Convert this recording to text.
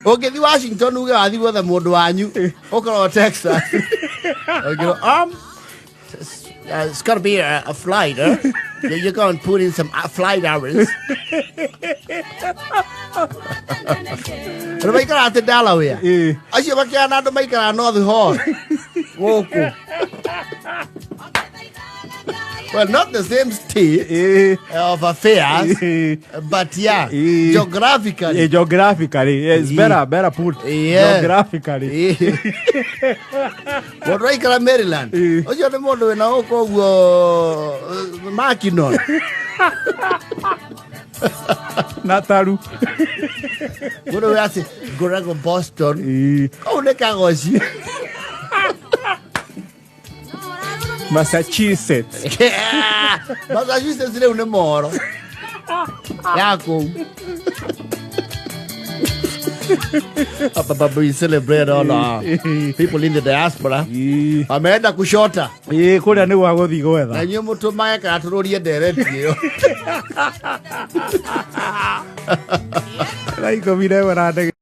Ũngĩthiĩ Washington uge wathiĩ gwetha mũndũ wanyu ũkorwo Texas. Ũngĩrwo, it's got to be a flight, huh? You're going to put in some flight hours. Andũ maikaraga atĩ Delaware. Acio makĩana andũ maikaraga North Hall. Gũkũ. Well, not the same state of affairs, but yeah, geographically. Geographically, yeah, it's better put. Geographically. Mũndũ aikara Maryland. Ũcio nĩ mũndũ wĩna gũkũ ũguo Makinon. Na taru. Mũndũ wĩ atĩ ngũragwo Boston. Kũu nĩ kagoci. Massachusetts. Massachusetts rĩu nĩ moro ya kũu. Hapa we celebrate all our people in the diaspora. Wameenda kushota. Ĩĩ, kũrĩa nĩ gwa gũthiĩ gwetha. Na inyuĩ mũtũmae kana tũrũrie ndereti ĩyo. Thaa 11 na ndagĩka